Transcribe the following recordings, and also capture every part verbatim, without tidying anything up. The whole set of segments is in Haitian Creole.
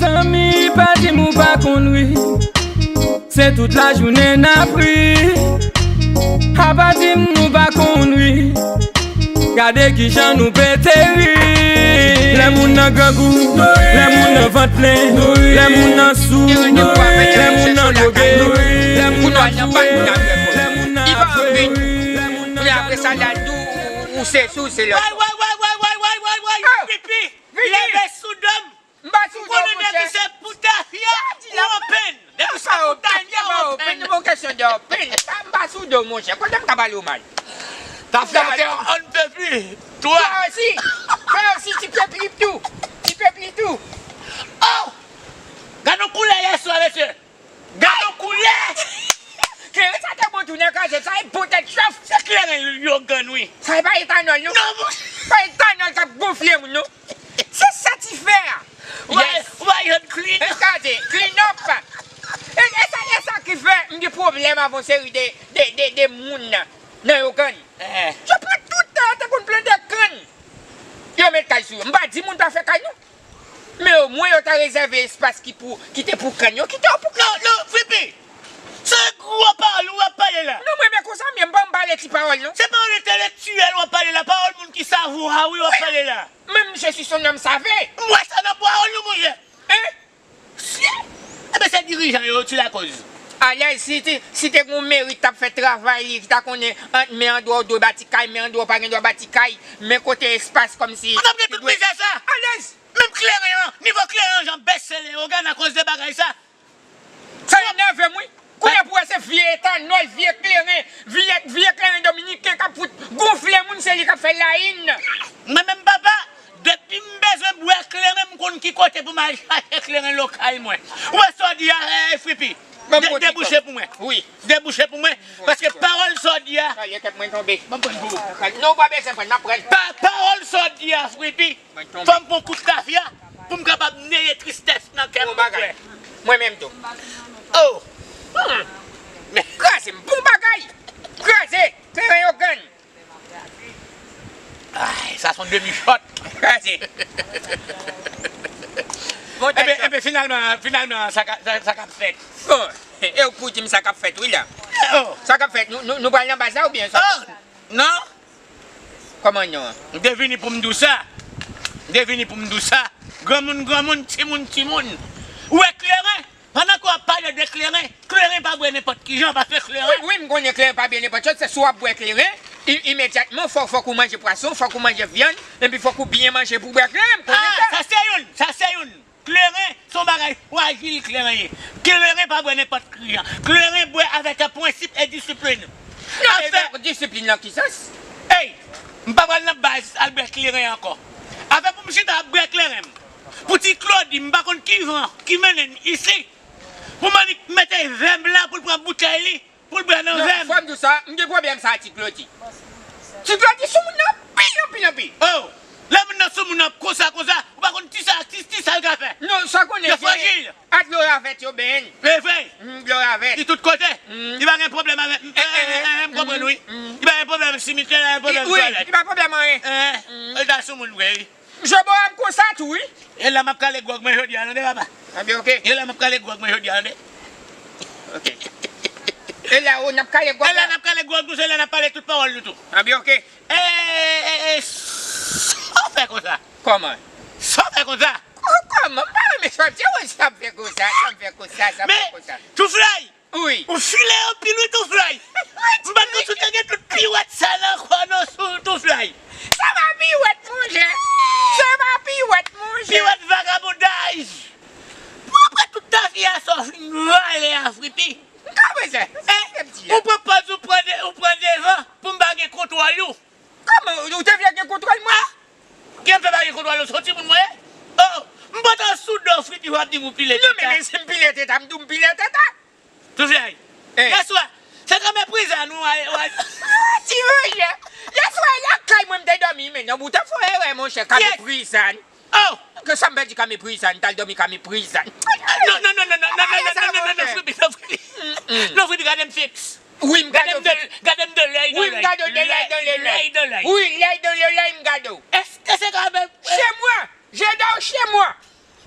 Zanmi, pa di m ou pa konn ri. Se tout lajounen n ap ri. A pa di m nou pa konn ri. Gade kijan nou pete ri. Lè moun nan grangou, lè moun nan vant plen, lè moun nan sou, lè moun nan dwoge, lè moun nan fou, lè moun nan afre, lè moun nan kalou. Apre sa, la di ou, ou se sou, se lòt. Way, way, way, way, way, way, way, way, pipi. Leve sou do m. M pa sou do, monchè. Depi se pou tafya, ou open. Depi se pou tafya, ou open. M pa open, se pa kesyon de open. M pa sou do, monchè. Kote m ka pale w mal? Tafya, on ne peut plus. Toi. Toi aussi. Toi aussi, tu peux plus tout. Tu peux plus tout. Oh! Gade yon koulè yèswa, mesye. Gade yon koulè! Kleren sa te bon tou nan kraze, sa e bon tèt chòf. Se kleren Logan, wi. Sa e pa etanòl, non. Non, monchè. Pa etanòl k ap gonfle moun, non. Se sa ti fè a. Yes. Why you clean? Gade, clean up. E, e sa, e sa ki fè m gen pwoblèm avè yon seri de, de, de, de moun nan, nan Logan. Eh. Yo pran tout tan, yo te konn plante kann. Yo met kay sou yo. M pa di moun pa fè kay, non. Men omwen yo ta rezève espas ki pou, ki te pou kann yo, kite yo pou kann. Non, non, Fripi! Se gwo pawòl ou ap pale la. Non, mwen, men konsa, men m pa m pale ti pawòl, non. Se pawòl entèlektyèl w ap pale la, pawòl moun ki savwa, wi, w ap pale la. Men je suis un homme savé. M wè sa nan pawòl ou, monchè. Hein? Si. Enben, se dirijan yo, ti lakoz. Alèz, si te, si te gon meri k t ap fè travay li, ki ta konnen ant men andwè w dwe bati kay, men andwè w pa gen dwa bati kay, men kote espas kòmsi. Ou t ap gen tout mizè sa. Alèz! Menm kleren an, nivo kleren an jan bese Leyogan akoz de bagay sa. Sa enève m, wi. Kounye a pou wè se vye etanòl, vye kleren, vye, vye kleren dominiken k ap fout gonfle moun, se li k ap fè layin. Mwen menm papa, depi m bezwen bwè kleren, m konn ki kote pou m al chache kleren lokal mwen. Ou wè sa w di a, eh, Fripi? Debouche pou mwen. Wi. Debouche pou mwen. Paske pawòl sa w di a. Kalye kèt mwen tonbe. Ban m pran pou ou. Non, ou pa bezwen pran, m ap pran. Pa, pawòl sa w di a, Fripi. Fò m pran kout tafya pou m kapab neye tristès nan kè m. Bon bagay. Mwen menm tou. Oh! Kraze m, bon bagay! Kraze! Kleren Logan! Ay, sa se yon demi shot. Kraze! Enben, enben, finalman, finalman, sa k ap fèt? Bon, e ou k pou di m sa k ap fèt, wi, la. Oh! Sa k ap fèt, nou, nou, nou pral nan baz la oubyen sa? Oh! Non? Kòman non an? M te vini pou m di w sa. M te vini pou m di w sa. Granmoun, granmoun, timoun, timoun. Ou wè kleren? Pandan ke w ap pale de kleren, kleren pa bwè nenpòt kijan, paske kleren. Wi, wi, m konnen kleren pa bwè nenpòt jan, se si w ap bwè kleren, i-, imedyatman, fò, fòk ou manje pwason, fòk ou manje vyann, epi fòk ou byen manje pou w bwè kleren, m konnen sa. Ah, sa se youn, sa se youn. Kleren se yon bagay frajil, kleren ye. Kleren pa bwè nenpòt kleren. Kleren bwè avèk prensip e disiplin. Non, men disiplin nan ki sans? Ey, m pa pral nan baz al bwè kleren ankò. Afè pou m chita ap bwè kleren m. Pou ti Klodi, m pa konn ki van ki mennen m isi. Pou m annik mete vè m la pou l pran boutèy li. Pou l bwè nan vè m. Non, fò m di w sa, m gen pwoblèm sa a, ti Klodi. Ti Klodi sou moun nan anpil, anpil, anpil. Oh! Lè moun nan sou moun nan konsa, konsa, ou pa konn ti sa, ti, ti sa l ka fè. Non, sa w konnen, se frajil. A dlo ravèt yo benyen l. E vre. Mm, dlo ravèt. Li tout kote. Mm. Li pa gen pwoblèm avèk, eh, eh, eh, eh, m konprann, wi. Mm. Li pa gen pwoblèm simitè, li pa gen pwoblèm twalèt. Wi, li pa pwoblèm anyen. Eh, eh, l ta sou moun vre, wi. Jobo a m konsa tou, wi. E la m ap kale gwòg mwen jodi a, tande, papa. Anben, oke. E la m ap kale gwòg mwen jodi a, tande. Oke. E la, o, n ap kale gwòg la. E la n ap kale gwòg nou, se la n ap pale tout pawòl nou tou. Anben, oke. E, e, e, sa w fè konsa? Kòman? Sa w fè konsa? Kò-, kòman? M pa renmen sa w di, wi, sa m fè konsa, sa m fè konsa, sa m fè konsa. Men, Touflay! Wi. Ou file anpil wi, Touflay. M pa t konn si w te gen tout piwèt sa nan kò w non, Touflay. Se pa piwèt, monchè. Se pa piwèt, monchè. Piwèt vagabondaj. Pou apre tout tafya sa w fin vale a, Fripi. M ka bezwen. Hein? Ou pran pòz, ou pran de-, ou pran devan pou m pa gen kontwòl ou. Kòman? Ou te vle gen kontwòl mwen? Ah! Gen m fè pa gen kontwòl ou, se yon timoun mwen ye? Oh! M pantan sou do Fripi, w ap di m ou pile teta. Non, men, men si m pile teta, m di w m pile teta. Touflay. Eh. Yèswa, se nan meprizan nou al, al. Ti Roger, yèswa, e lakay mwen m te dòmi, men non, ou te fè erè, monchè, ka meprizan. Oh! Ke sa m pèdi ka meprizan, m t al dòmi ka meprizan. Non, non, non, Fripi, non, Fripi. Mm, mm. Non, Fripi, gade m fiks. Wi, m gade w fiks. Gade m de lèy nan lèy. Wi, m gade w de lèy nan lèy. Lèy nan lèy. Wi, lèy nan lèy, m gade w. Èske se ka mèm? Chez moi! Je dors chez moi!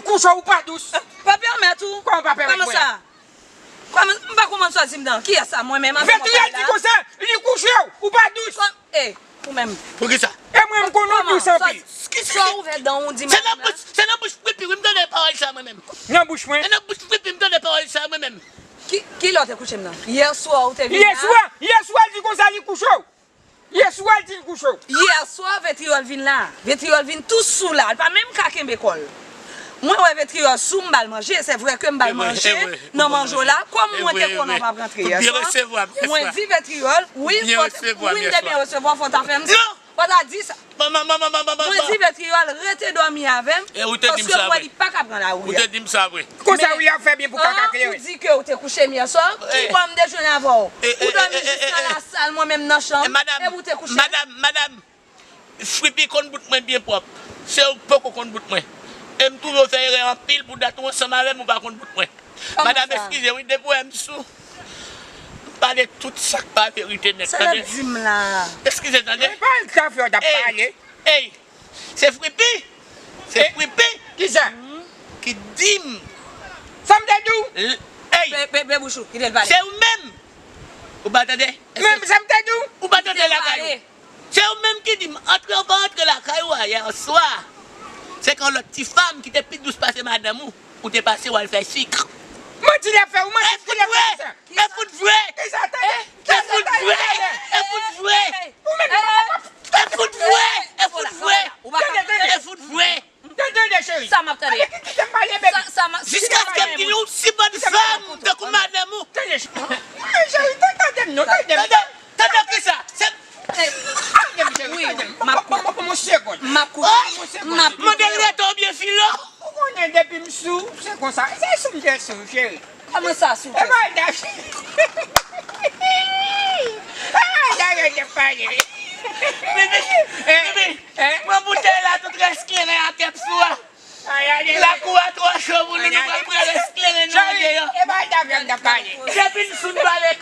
li kouche w, ou pa dous. Pa pèmèt ou. Kòman pa pèmèt Kòman mwen? Sa? Kòman, m pa konprann sa w di m nan. Kiyès sa? Mwen menm avè w ap Vètiyè pale di la? Konsa, li kouche w, ou pa dous. Kòm, e, Ou menm. Poukisa? E mwen, m konn ou dous anpil. Sa w ouvè dan w di m la? Se nan bouch, se nan bouch Fripi wi m tande pawòl sa mwen menm. Nan bouch mwen? Se nan bouch Fripi m tande pawòl sa mwen menm. Ki, ki lè w te kouche m nan? Yè swa ou te vin la? Yè swa, yè swa l di konsa li kouche w. Yè swa l di l kouche w. Yè swa Vetriyòl vin la. Vetriyòl vin tou sou la. L pa menm ka kenbe kò l. Mwen wè Vetriyòl sou m ba l manje. Se vre ke m ba l manje nan manjo la. Kòm mwen te konnen w p ap rantre yè swa, mwen di Vetriyòl, wi, wi, m te byen resevwa, fò w ta fè m sa. Fò w ta di sa. Mwen di Vetriyòl rete dòmi avè m, paske m wè li pa ka pran lari a. Ou te di m sa vre. Konsa wi, y ap fè byen pou kaka klere. Ou di ke ou te kouche m yè swa, ki bò m dejwene avè w? Ou dòmi jis nan lasal, mwen menm nan chanm, epi ou te kouche m? Madanm, madanm, Fripi konn bout mwen byen pwòp. Se ou k poko konn bout mwen. E m twouve w fè erè anpil pou dat ou ansanm avè m, ou pa konn bout mwen. Madanm, eskize wi, depi w wè m sou, m pale tout sa k pa verite nèt, tande. Sa l ap di m la? Eskize, tande. E pa l k ta fè w t ap pale. Ey, se Fripi. Se Fripi. Kisa? Ki di m. Sa m te di w? Ey. Pe, pe, pe bouch ou, kite l pale. Se ou menm. Ou pa tande? Men sa m te di w? Ou pa tande lakay ou? Se ou menm ki di m, antre ou pa antre lakay ou a yè swa. Se kon lòt ti fanm ki te pi dous pase madanm ou, ou te pase w al fè sik. Manti l ap fè, ou manti l ap fè kisa? E fout vre! E fout vre! Kisa? Tande! E fout vre! E fout vre! Ou menm, e fout vre! E fout vre! Tande, tande. E fout vre! Tande, tande, cheri. Sa m ap tande. Tande, kite m pale, baby. Jiskaske m di nou, si bann fanm tankou madanm ou. Tande, cheri. Cheri, tande, tande m non, tande m. Tande, tande kisa? Se Tande m, cheri, tande m. M ap koute. Ban m yon segonn. M ap koute. M ap koute. Mande l rete oubyen filo. Ou konnen depi m sou, se konsa. Se sou m te sou, cheri. Kòman sa sou tèt? E bay da. E bay da, rete pale. Bibi, Bibi, pran boutèy la, tout rès kleren a tèt sou a. Lakou a twò cho pou nou, nou pral pran rès kleren nou an deyò. E bay da, vyan n ap pale. Depi n sou n pale.